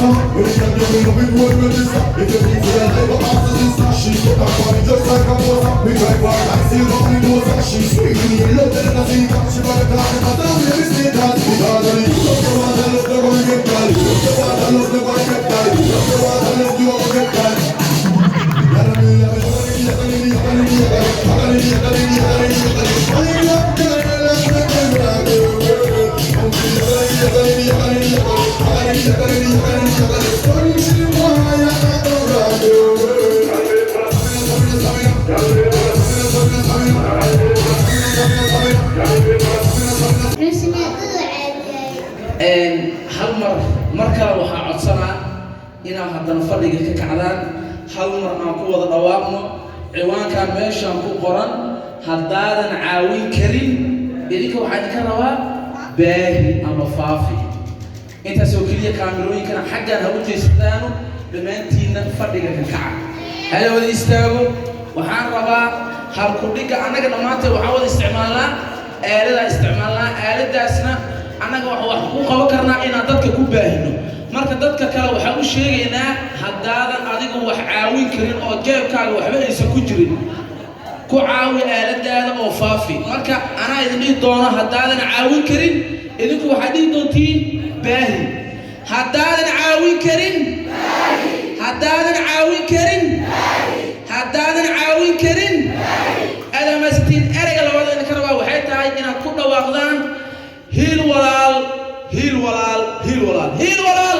When you love it, roll register. If you think for your life, but ask the sister. She put her body just like a poster. Me drive her like silver bulldozer. She sweet, me love the Nazika. She got the car, but I don't really see that. Because you love the water, love the one get girl. You love the water, love the one get girl. You love the water, love the one get girl. Hal mar mar kale waxaa codsanaa inaan haddana fadhiga ka kacdaan, hal mar aan ku wada dhawaaqno ciwaankan meeshaan ku qoran: "Haddaadan caawin karin." Idinka waxaa idinka rabaa baahi ama faafi, intaas oo keliya. Kaamirooyinkana xaggaan ha u jeesataano. Dhammaantiinna fadhiga ka kaca, hala wada istaago. Waxaan rabaa halkudhigga annaga dhammaanteed waxaan wada isticmaalnaa aaladaa isticmaalnaa. Aaladaasna annaga wax ku qaban karnaa inaan dadka ku baahino. Marka dadka kale waxaan u sheegaynaa, haddaadan adigu wax caawin karin oo jeebkaaga waxba aysan ku jirin, ku caawi aaladaada oo faafi. Marka anaa idin dhihi doono "haddaadan caawin karin", idinku waxaad dhihi doontiin "baahi". Haddaadan caawin karin, haddaadan caawin karin, haddaadan caawin karin. Aadamastiin. Ereyga labaad idinka rabaa waxay tahay inaad ku dhawaaqdaan "hiil walaal", "hiil walaal", "hiil walaal", "hiil walaal",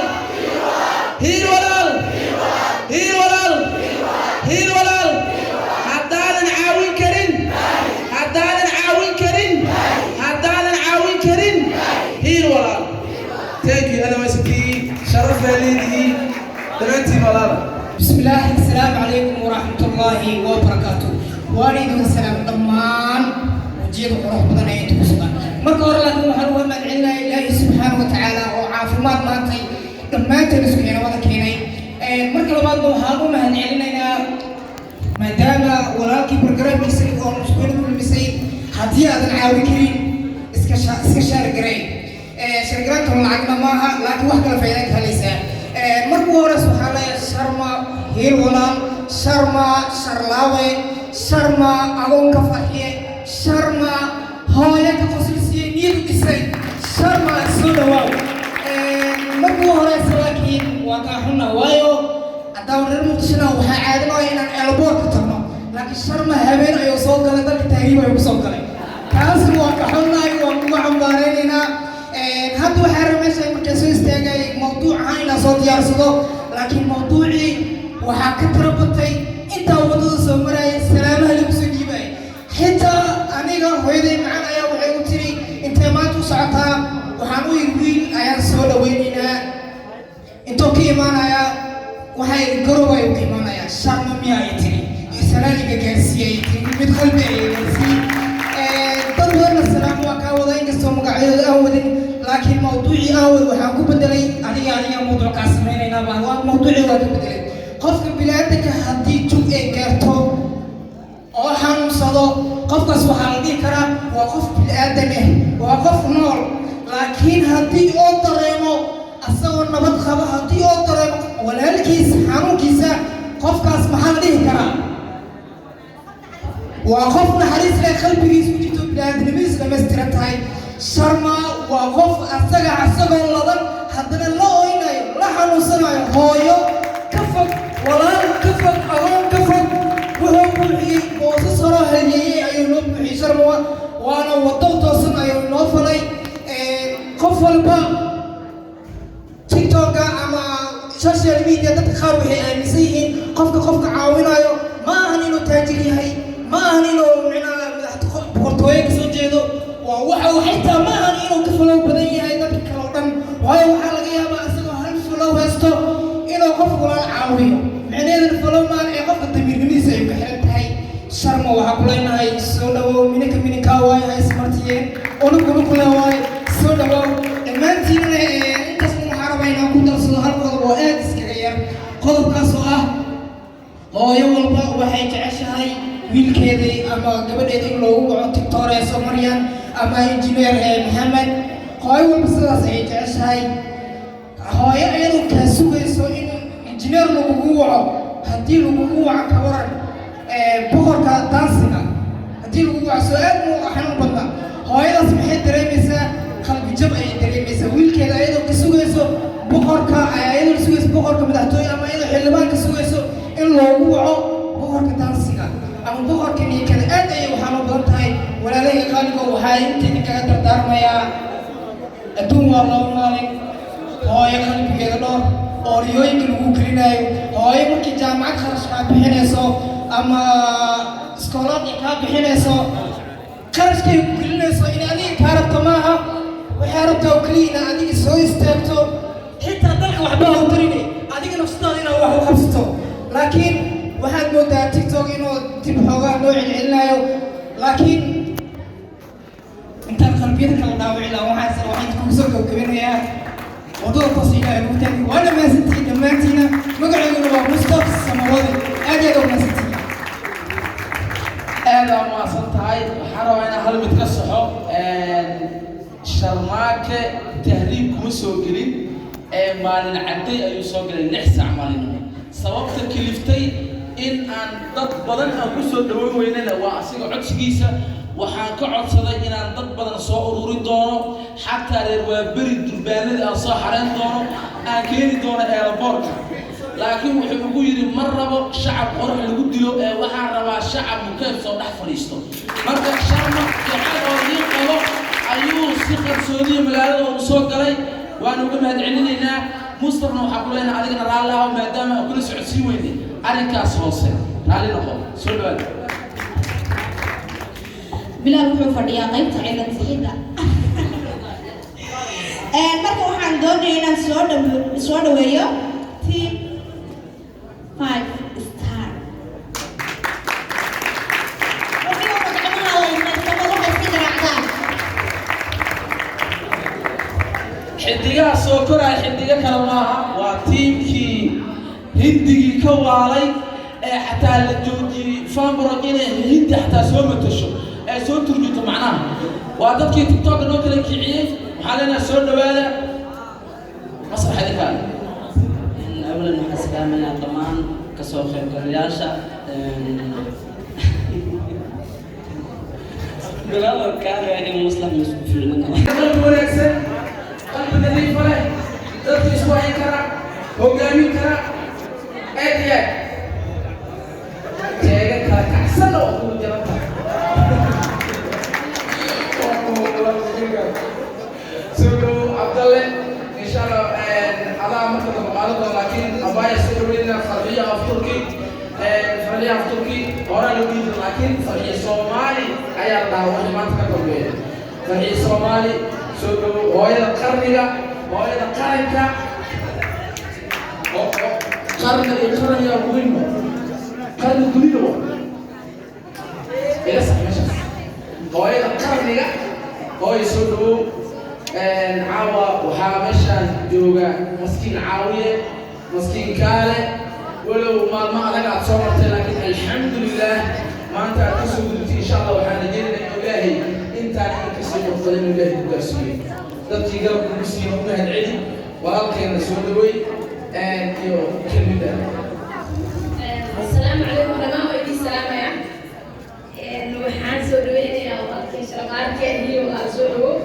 "hiil walaal", "hiil walaal", "hiil walaal". Haddaadan caawin karin, haddaadan caawin karin, haddaadan caawin karin, hiil walaal. Thank you. Aadamastiin, sharaf baa leedihiin dhammaantiin walaala. بسم الله، السلام عليكم ورحمة الله وبركاته. Waan idin salaam dhammaan wajiyada qurux badan ee inta ku sugan. Marka hore laakiin waxaan uga mahadcelinayaa Ilaahay subxaana wa tacaala oo caafimaad maantay dhammaanteen isku keena wada keenay. Marka labaadna waxaan u mahadcelinaynaa, maadaama walaalkii barnaamijkiisa oo isku kulmisay, haddii aadan caawi karin iska share garay. Share garaynta lacagna maaha, laakiin wax kale faa'iida ka helaysaa. Marka ugu horeysa waxaa leeyahay Sharma hiil walaal, Sharma sharlaawe, Sharma agoon ka farxiye, Sharma hooyo ka qoslisiye, niyad u dhisay, Sharma soo dhawaaw. Marka ugu horeysa laakiin waa kaa xunna, waayo haddaan reer Muqdishona waxaa caadinaya inaan airport-ka tagno, laakiin Sharma habeen ayuu soo galay dalka, tahriib ayuu kusoo galay. Kaasna waa ka xunnahay, waan kuga cambaaraynaynaa. Hadda waxaa raba meesha markaan soo istaagay mawduuc ahaan inaan soo diyaarsado, laakiin mawduucii waxaa ka tiro batay intaa waddada soo marayay salaamaha lagu soo dhiibay. Xitaa aniga hooyaday macaan ayaa waxay u tiri, "Intee maanta u socotaa?" Waxaan u yidhi, "Wiil ayaan soo dhawaynaynaa." "Intuu ka imaanayaa?" Waxay garow ayuu ka imaanayaa. "Sharma miya?" ay tiri. "Salaaniga gaarsiiyey," tiri. Mid qalbi ayay gaarsiiyey. Dad badanna salaam waa kaa wada, inkastoo magacyadooda aan wadin, laakiin mawduucii aan wad waxaan ku bedelay aniga mawduuc kaa samaynaynaa baa waa mawduucii waa ka bedelay. Qofka biniaadanka haddii jug ay gaarto oo xanuunsado, qofkaas waxaa la dhihi karaa waa qof biniaadan ah, waa qof nool. Laakiin haddii oo dareemo asagoo nabad qaba, haddii oo dareemo walaalkiis xanuunkiisa, qofkaas maxaa la dhihi karaa? Waa qof naxariis leh, qalbigiis ku jirto biniaadanimadiis dhamaystiran tahay. Sharma waa qof asaga asagoo ladan haddana la oynayo, la xanuunsanayo hooyo ka fog, walaal ka fog, agoon ka fog. Wuxuu buuxiyey boosas horoo halyeeyey ayuu noo buuxiyey Sharma, waana waddo toosan ayuu noo falay. Qof walba TikToka ama social media, dadka qaar waxay aaminsan yihiin qofka qofka caawinayo ma ahan inuu taajir yahay, ma ahan inuu micnaha madax boqortooyo kasoo jeedo, waa waxa uu xitaa ma ahan inuu ka follow badan yahay dadka kale oo dhan. Waayo waxaa laga yaabaa isagoo hal follow haysto inuu qof walaal caawiyo. Micnaheedana follow maan ee qofka damiirnimadiisa ay ka xiran tahay. Sharma waxaa ku leenahay soo dhawow. Minika mininkaa waayo haysmartiyeen, unug unugule waayo, soo dhawow dhammaantiinna. Intaas waxaa rabaa inaan ku darsado hal qodob oo aad iskaga yar, qodobkaas oo ah hooyo walba waxay jeceshahay wiilkeedii ama gabadheeda in loogu waco doctor Maryan ama Injineer Maxamed. Hooyo walba sidaas ayay jeceshahay. Hooyo iyadoo kaa sugayso in injineer lagugu waco, haddii lagugu waco, ka waran boqorka daansiga haddii lagugu waco? Soo aad mu xanuun badna? Hooyadaas maxay dareemaysaa? Qalbi jab ayay dareemaysaa. Wiilkeeda iyadoo ka sugayso boqorka, iyadoo sugayso boqorka madaxtooye ama iyadoo xildhibaan ka sugayso, in loogu waco boqorka daansiga ama boqorka niikada, aad ayay waxaa loo badan tahay. Walaalahayga qaaligo, waxaa inta idinkaga dardaarmayaa: adduun waa loo maalin. Hooyo qalbigeeda dhowr. Ooriyooyinka lagu gelinaayo, hooyo markii jaamacad kharash kaa bixinayso ama iskoolaad ay kaa bixinayso, qarashkay ku gelinayso in adiga kaa rabto maaha. Waxay rabtaa oo keliya inaad adiga soo istaagto. Xitaa dalka waxba ha u tarine, adiga nafsadaada inaad wax u qabsato. Laakiin waxaad moodaa TikTok inuu dib xoogaa noo celcelinayo. Laakiin intaan qalbiyada kala dhaawici lahaa, waxaan kugu soo gabgabinayaa wadada toos Ilaahay ugu taagi. Waana mahadsantihiin dhammaantiina. Magaceyguna waa Mustaf Samawade. Aad iyo aad u mahadsantihiin. Aad aa umahadsan tahay. Waxaan rabaa inaan hal mid ka saxo. Sharmaake tahriib kuma soo gelin ee maalin cadday ayuu soo galay, 6 saac maalinimo. Sababta kaliftay in aan dad badan aan ku soo dhaweyn weynana waa asiga codsigiisa. Waxaan ka codsaday inaan dad badan soo ururin doono, xataa reer Waaberi durbaanadii aan soo xareyn doono, aan keeni doono airportka. Laakiin wuxuu ugu yidhi: "Ma rabo shacab qorax lagu dilo ee waxaan rabaa shacab mukeyf soo dhex fadhiisto." Marka Sharma jacayl oo ii qabo ayuu si qarsoodiya magaalada uu soo galay. Waanu uga mahad celinaynaa. Mustafna waxaa ku leenahay adigana raalli aho, maadaama aan kula socodsiin weynay arrinkaas hoose. Raalli noqo. Soo dhawaada. Bilaal wuxuu fadhiyaa qaybta cilad sixidda. Marka waxaan doonaya inaan soo dhaweeyo team Five Star. Wixii gacmaha la imadsamo, waxay iska garaacdaan. Xidigaha soo koraya xidigo kale maaha, waa tiimkii Hindigii ka waalay ee xataa la joojiyey Fambro inay Hindi xataa soo matasho ee soo turjunto. Macnaha waa dadkii TikToka noo kala kiciyey. Waxaa leenahay soo dhawaada, masrax idinkaa. Awalan waxaan salaamayaa dhammaan kasoo qaybgalayaasha. Bilaabo kaaraya in maslax ma isku fiicnano. Qalbi wanaagsan, qalbi nadiifa leh, dadka isku hayn kara, hogaamin kara, aad iyo aad jeega kala kacsan oo kugu jiran tahay. Soo dhowo Cabdalle. Insha Allah adaa marka dambe qaadan doona, laakiin abaaya soo dhaweynaa. Farxiyo Af Turki, Farxiyo Af Turki horaa loo dhihi jira, laakiin Farxiyo Soomaali ayaa la dhahaa wixii maanta ka dambeeya. Farxiyo Soomaali, soo dhowo, hooyada qarniga, hooyada qaranka. Oo qarniga iyo qaranyaa weynba, qarni dunida wa ila sax meeshaas. Hooyada qarniga, hooyo, soo dhawow. Caawa waxaa meeshaan jooga maskiin caawiye, maskiin kaale. Walow maalmo adag aad soo martay, laakiin alxamdulilah maanta aad kasoo gudubtay. Insha Allah waxaan rajaynaynaa inuu Ilaahay intaan in kasii qurxada inuu Ilaahay ku gaarsiiyo. Dadkii garabka kugu siiyey u mahad celi. Walaalkeena soo dhawey iyo kelmidda. Asalaamu calaykum dhamaan, waa idiin salaamaya. Waxaan soo dhaweynayaa walaalkay Sharmaarke iyo walaal, soo dhawow.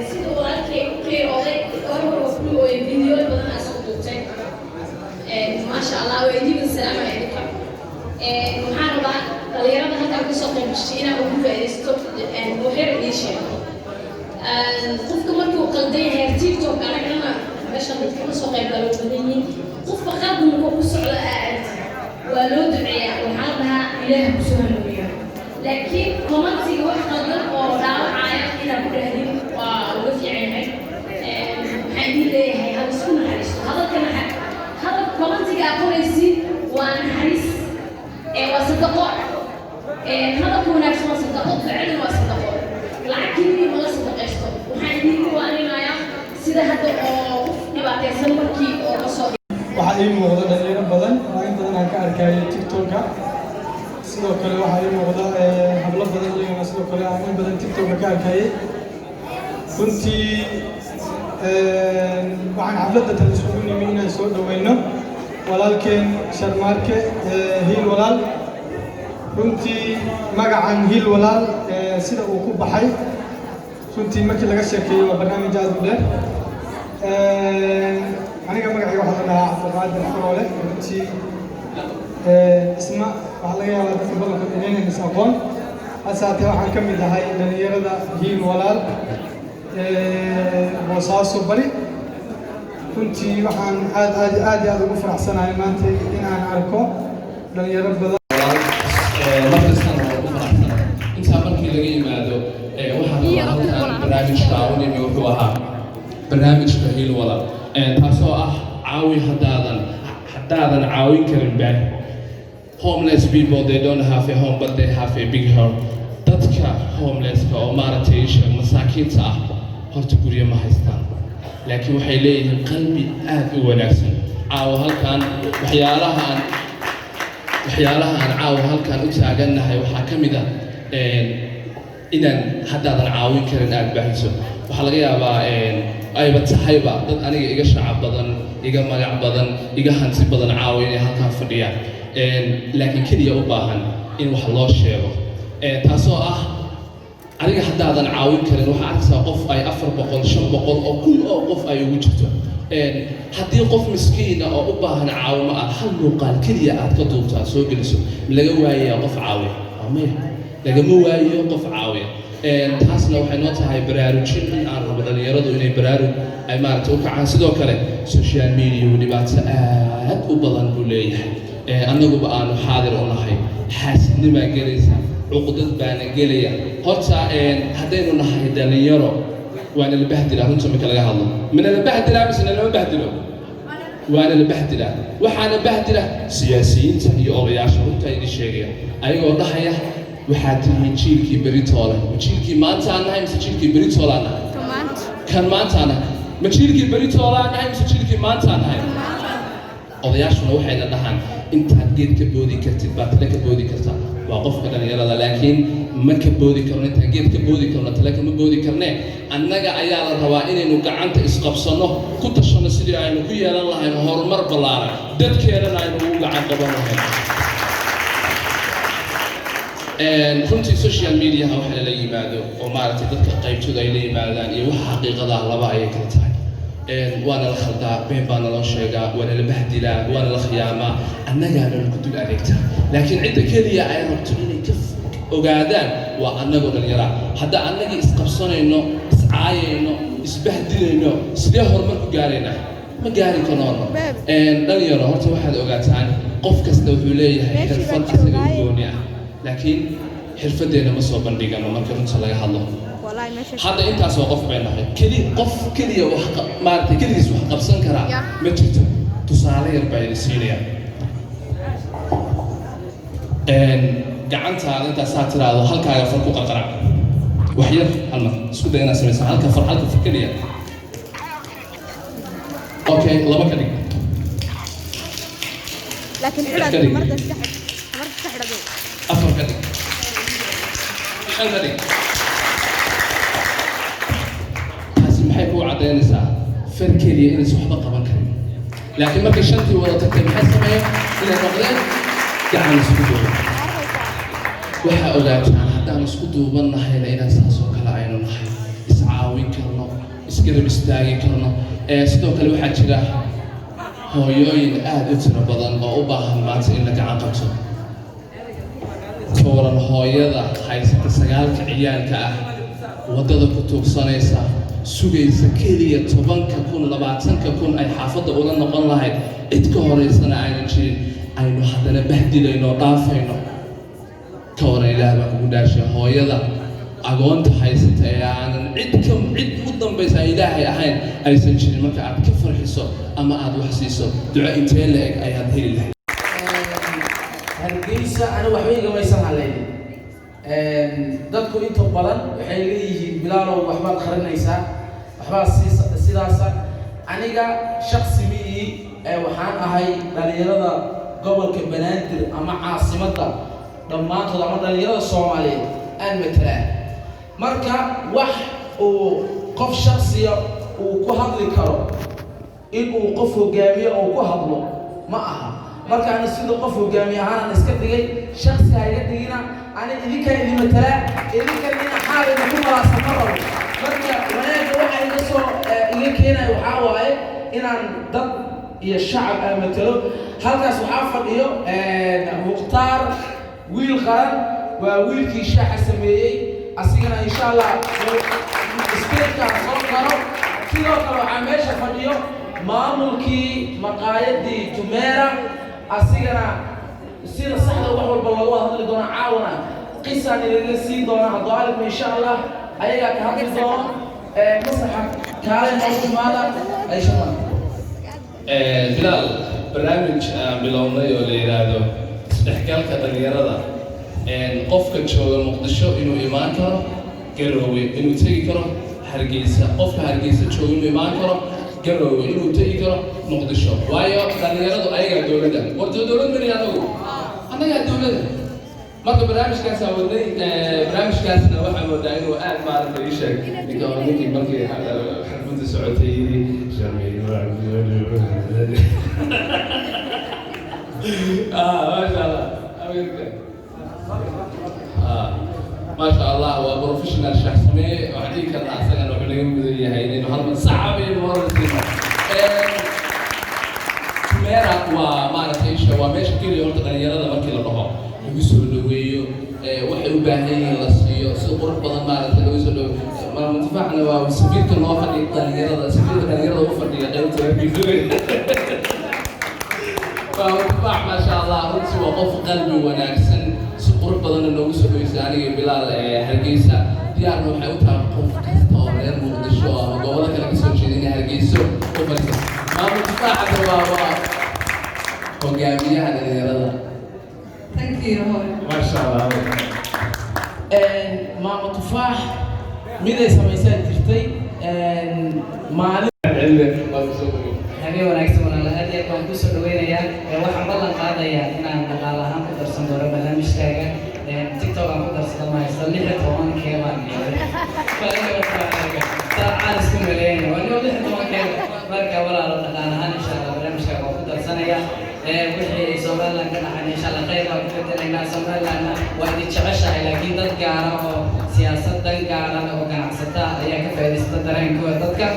Sida walaalkay u qiirooday hor hor ku ooyay, video badan aa soo duubtay, maasha Allah. Waa idiin salaamaya idinka. Waxaan rabaa dhalinyarada halkaan kasoo qayb gashay inaan ugu faa'iidaysto waxyar idiin sheego. Qofka markuu qaldan yahay TikTok, anagana meesha dadka kasoo qayb gala badan yihiin, qofka qaldan markuu ku socdo aad waa loo duceeyaa, waxaa la dhahaa Ilaah kusoo hanuuniyo. Laakiin commentiga wax qaldan oo dhaawacaya inaad ku dhahdin waa uga fiican yahay. Waxaan idin leeyahay hal isku naxariisto. Hadalka hadal commentiga aad qoraysid waa naxariis, waa sadaqo. Hadalka wanaagsan waa sadaqo, ducaduna waa sadaqo. Lacag keliya ma la sadaqaysto. Waxaan idinku waaninayaa sida hadda oo qof dhibaataysan markii oo kasoo Waxaa ii muuqda dhalinyaro badan oo in badan aan ka arkayo TikToka. Sidoo kale waxaa ii muuqda hablo badan, iyagana sidoo kale aan in badan TikToka ka arkayay. Runtii Waxaan xafladda tan isugu nimi inaan soo dhoweyno walaalkeen Sharmaarke Hiil Walaal. Runtii magacan Hiil Walaal sida uu ku baxay, runtii markii laga sheekeeyo, waa barnaamij aad u dheer. Aniga magacayga waxaa la dhahaa Cabdiqaadir Faroole. Runtii isma waxaa laga yaabaa dadka badankood inaynan is aqoon, hase haatee waxaan ka mid ahay dhalinyarada Hiil Walaal Boosaaso Bari. Runtii waxaan aad aad aad iyo aad ugu faraxsanahay maanta in aan arko dhalinyaro badan. Markastana waan ku faraxsanahay. Intaa markii laga yimaado, waxaan rabaa halkan barnaamijka u nimi wuxuu ahaa barnaamijka Hiil Walaal, taasoo ah caawi haddaadan caawin karin baahi. Homeless people, they don't have a home, but they have a big heart. Dadka homelesska oo maaragtay isha masaakiinta ah horta guryo ma haystaan, laakiin waxay leeyihiin qalbi aad u wanaagsan. Caawa halkan waxyaalaha aan caawa halkan u taagannahay waxaa ka mid ah inaan haddaadan caawin karin aad baahiso. Waxaa laga yaabaa ayba tahayba dad aniga iga shacab badan, iga magac badan, iga hanti badan caawa inay halkan fadhiyaan, laakiin keliya u baahan in wax loo sheego, taasoo ah aniga haddaadan caawin karin. Waxaa arkaysaa qof ay 400, 500 oo kun oo qof ay ugu jirto. Haddii qof miskiina oo u baahan caawimo aad hal muuqaal keliya aad ka duubto, aad soo geliso, ma laga waayayaa qof caawiya? Waa maya, lagama waayo qof caawiya. Taasna waxay noo tahay baraarujin in aan rabo dhalinyaradu inay baraarug ay maaragtay u kacaan. Sidoo kale social media dhibaato aad u badan buu leeyahay. Annaguba aanu xaadir u nahay, xaasidnimaa gelaysa, cuqdad baana gelaya. Horta haddaynu nahay dhalinyaro, waana la bahdilaa. Runta marka laga hadlo, mana la bahdilaa mise nalama bahdilo? Waana la bahdilaa. Waxaana bahdila siyaasiyiinta iyo odayaasha. Runtaa idin sheegaya, ayagoo dhahaya waxaad tihiin jiilkii beritoole. Ma jiilkii maanta aan nahay mise jiilkii beritoolaan nahay? Kan maanta aan nahay. Ma jiilkii beritoolaan nahay mise jiilkii maanta aan nahay? Odayaashuna waxayna dhahaan intaad geed ka boodi kartid baad tale ka boodi kartaa. Waa qofka dhalinyarada, laakiin ma ka boodi karno. Intaan geed ka boodi karno tale kama boodi karnee. Annaga ayaa la rabaa inaynu gacanta isqabsanno, ku tashanno sidii aynu ku yeelan lahayn horumar ballaaran, dadkeenana aynu ugu gacan qaban lahayn. Runtii social mediaha waxa lala yimaado oo maaragtay dadka qaybtooda ay la yimaadaan iyo waxa xaqiiqada ah laba ayay kala tahay. Waana la khaldaa, been baana loo sheegaa, waana la bahdilaa, waana la khiyaamaa, annagaana lagu dul adeegtaa. Laakiin cidda keliya ay rabto inay ka ogaadaan waa annagoo dhallinyaraa. Hadda annagii isqabsanayno, iscaayayno, isbahdilayno, sidee horumar ku gaaraynaa? Ma gaari karno horumar. Dhalinyaro, horta waxaad ogaataan qof kasta wuxuu leeyahay xirfad asaga u gooni ah, laakiin xirfaddeena ma soo bandhigano. Marka runta laga hadlo, hadda intaasoo qof bay nahay, keli qof keliya wax maaragtay keligiis wax qabsan karaa ma jirto. Tusaale yar baa idin siinaya. Gacantaada intaasaa tiraahdo, halkaaga far ku qarqarac wax yar. Hal mar isku day inaad samaysaa halka far, halka far keliya. Okay, laba ka dhig. Laakiin ka xidhad dhig. Marda iska xidh, marda iska xidhad. Afar ka dhig, shan ka dhig. Taasi maxay kuu caddaynaysaa? Far keliya inaysan waxba qaban karin, laakiin markay shantii wada tagtay maxay sameeyeen? Inay noqdeen gacan isku duuban. Waxaa ogaataan haddaan isku duuban nahayna inaan saas oo kale aynu nahay, iscaawin karno, isgarab istaagi karno. Sidoo kale waxaa jira hooyooyin aad u tiro badan oo u baahan maanta in la gacan qabto. Ka waran hooyada haysata sagaalka ciyaalka ah, waddada ku tuugsanaysa, sugaysa keliya 10,000, 20,000 ay xaafadda ula noqon lahayd, cid ka horaysana aynan jirin, aynu haddana bahdilayno oo dhaafayno? Ka waran, Ilaah baa kugu dhaashay, hooyada agoonta haysata ee aanan cid ka cid u dambaysa aan Ilaahay ahayn aysan jirin, marka aad ka farxiso ama aad wax siiso, duco intee la eg ayaad heli lahayd? Hargeysa ani waxba igamaysan haleynin. Dadku inta badan waxay leeyihiin, "Bilaalow, waxbaad qarinaysaa, waxbaad sidaasa." Aniga shaksi miyii ee waxaan ahay dhalinyarada gobolka Banaadir ama caasimadda dhammaantood ama dhalinyarada Soomaaliyeed aan matalaa. Marka wax uu qof shaksiya Uu ku hadli karo in uu qof hogaamiye oo ku hadlo ma aha. Marka ani sida qof hogaamiye ahaan iska dhigay, shaksi ha iga dhigina. Ani idinkaan idin matalaa, idinkan ina xaal idinku malaasa ma rabo. Marka wanaagga waxa iga soo iga keenaya waxaa waaye inaan dad iyo shacab aan matalo. Halkaas waxaa fadhiyo Mukhtaar, wiil qaran, waa wiilkii shaaxa sameeyey. Asigana insha Allah stage-kaan soo garo. Sidoo kale waxaa meesha fadhiyo maamulkii maqaayadii Jumeera. Asigana sida saxda wax walba looga wada hadli doono caawana, qisaan inaga siin doona hadduu alifma insha Allah ayagaa ka hadli doono. Masaxa kaale noogu imaada ayshama. Bilaal, barnaamij aan bilownay oo la yidhaahdo isdhexgalka dhalinyarada, qofka jooga Muqdisho inuu imaan karo Garoowe, inuu tegi karo Hargeysa, qofka Hargeysa jooga inuu imaan karo Garoowe, inuu tegi karo Muqdisho, waayo dhalinyaradu ayagaa dowladda warto. Dowlad mani anagu, annagaa dowladda. Marka barnaamijkaasaa wadnay. Barnaamijkaasna waxaa moodaa inuu aad maaragtay ii sheeg ninka ninkii markii xafladda socotay yidhi Sharmey. Maasha Allah, maasha Allah, waa professional shax sameeye. Waxaan dhihi karnaa asagana wuxuu naga mudan yahay inaynu hal mar sacab iyo moral siino. Jumeera waa maaragtay isha, waa meesha keliya horta dhalinyarada markii la dhaho lagu soo dhaweeyo, waxay u baahan yihiin la siiyo, si qurux badan maaragtay lagu soo dhaweeyo. Mutifaacna waa safiirka noo fadhiya dhalinyarada, safiirka dhalinyarada u fadhiya qaybta Hargeysa waa Mutufaac. Maasha Allah, runtii waa qof qalbi wanaagsan, si qurux badanna noogu soo dhaweysay aniga Bilaal Hargeysa. Diyaarna waxay u tahay qof kasta oo reer Muqdisho ama gobollo kale kasoo jeeda inay Hargeyso u fadhiso. Maamul Tufaacada waa hogaamiyaha dhalinyarada. Thank you. Maasha Allah. Maama Tufaax miday samaysaa jirtay maalin. Habeen wanaagsan walaal, aad iyo aad baan kusoo dhaweynayaa. Waxaan ballan qaadayaa inaan dhaqaale ahaan ku darsan doono barnaamijkaaga. TikTok aan ku darsada ma haysto, 16K baan yeelay saacaan isku maleynaya, waa 16K. Marka walaalo, dhaqaale ahaan insha Allah barnaamijkaaga waan ku darsanaya. Wixii Somaliland ka dhacay insha Allah khayr baan ku bedelaynaa. Somalilandna waa idin jeceshahay, laakiin dad gaara oo siyaasad dan gaara leh oo ganacsata ayaa ka faa'iidaysta dareenkooda dadka.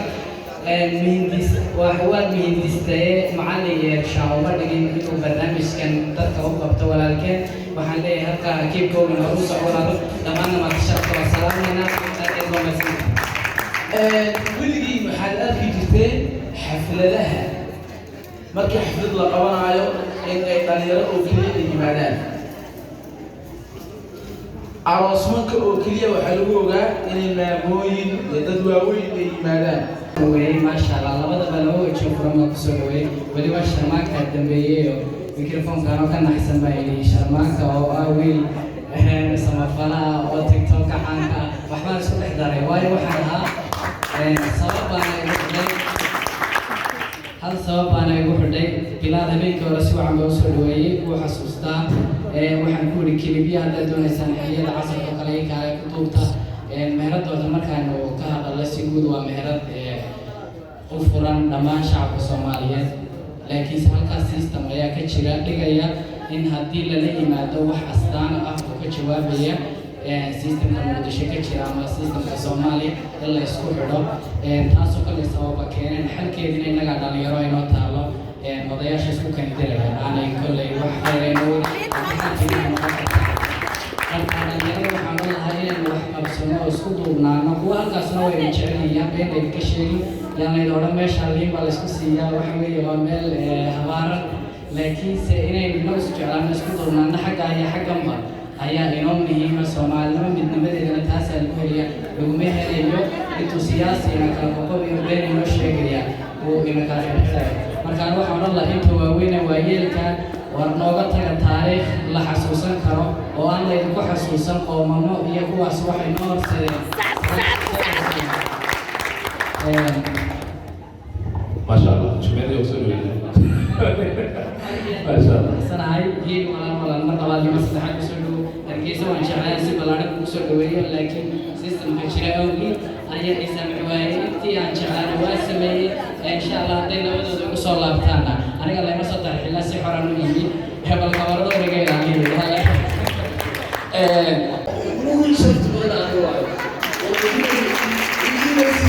Mihindis waa waad mihindistaye macallin yeeshaa uma dhigin inuu barnaamijkan dadka u qabto. Walaalkeen waxaan leeyahay halkaa keep going, horu soco walaalo. Dhammaanna maanta sharafta waa salaamayna, aad aad baa mahadsantahay. Weligii waxaad arki jirteen xafladaha, markii xaflad la qabanaayo, in ay dhalinyaro oo keliya ay yimaadaan. Aroosmanka oo keliya waxaa lagu ogaa inay maamooyin iyo dad waaweyn ay yimaadaan. Dhaweeyey, maasha Allah, labadaba laba waji furan baan kusoo dhaweeyey. Weliba Sharmaanka dambeeyey oo mikrofoonkan oo ka naxsan baa yidhi Sharmaanka oo ah wiil samafalaha oo TikTok-ka caanka ah. Waxbaan isku dhex daray, waayo waxaan ahaa sabab baana igu xidhay, hal sabab baana igu xidhay. Bilaal habeenkii hore si wacan baa usoo dhaweeyey, wuu xasuustaa. Waxaan ku yidhi kilibya haddaad doonaysaan xilliyada casarka oo kale ii kaale ku duubta meheradooda. Markaanu ka hadallo si guud, waa meherad u furan dhammaan shacabka Soomaaliyeed, laakiinse halkaas system ayaa ka jira dhigaya in haddii lala yimaado wax astaan ah oo ka jawaabaya systemka Muqdisho ka jira ama systemka Soomaaliya in la isku xidho. Taasoo kale sababa keeneen xalkeedina innagaa dhalinyaro inoo taalo. Odayaasha isku kandiraya aanay kolley wax khayr aynoo wadin, xalkeedina noqon karta. Marka dhalinyarada waxaan leedahay inaynu wax qabsano oo isku duubnaano. Kuwa halkaasna wayna jecel yihiin, been laydinka sheegin, yaan laydin odhan meesha liin baa laysku siiyaa, waxa weeye waa meel habaaran. Laakiinse inaynu inoo isku jeclaano, isku duubnaano xagga iyo xagganba ayaa inoo muhiima. Soomaalinimo midnimadeedana taasaa lagu helaya, laguma helayo intuu siyaasi ina kala qoqob iyo been inoo sheegaya uu ina kala xirxirayo. Markaan waxaan odhan lahaa inta waaweyne waayeelka, war nooga taga taariikh la xasuusan karo oo aan laydinku xasuusan qoomamo iyo kuwaas waxay noo horseedeen. Maasha Allah, Jumeera oo soo dhaweeyey, maasha Allah. Sanahay hiil walaal, walaal mar labaad iyo mar saddexaad kusoo dhawo Hargeysa. Waan jeclahay si ballaaran kugu soo dhaweeyo, laakiin systemka jira awgeed ayaa i saamix waayey. Intii Tii aan jeclaana waa sameeyey. Insha Allah hadday nabadooda ugu soo laabtaana, aniga layma soo tarxilaa, si xoran u yimi. Hebel kamarado naga ilaaliya. Ugu sharafta badan aan ka waayo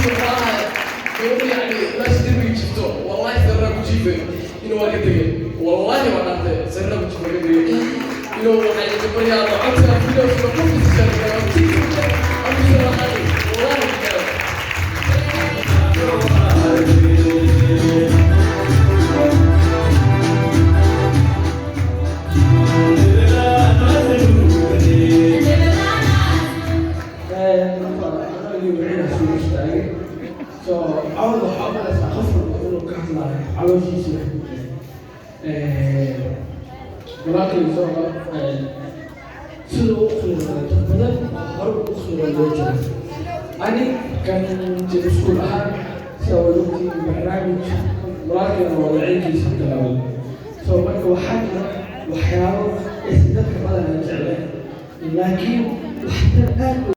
gabadha, yani meesha derbiga jirto, wallahi sarra ku jiifay inuu waa ka tegay, wallahi waa dhantay, sarra ku jiifay ka tegay inuu waxay idin baryaa codka videoska qofkiisa sheegay, wallahi. So cawd waxaa umalaysaa qof walba inuu ka hadlaayo calooshiisa wax ku jira. Walaalkay soo siduu u qiirooday, dad badan hore u qiirooday jira. Ani kan jir iskuul ahaan, sida wada ogtihiin, barnaamij walaalkayna waa waciinkiisa bilaabay. So marka waxaa jira waxyaabo aysan dadka badanaa jecleen, laakiin waxtar aad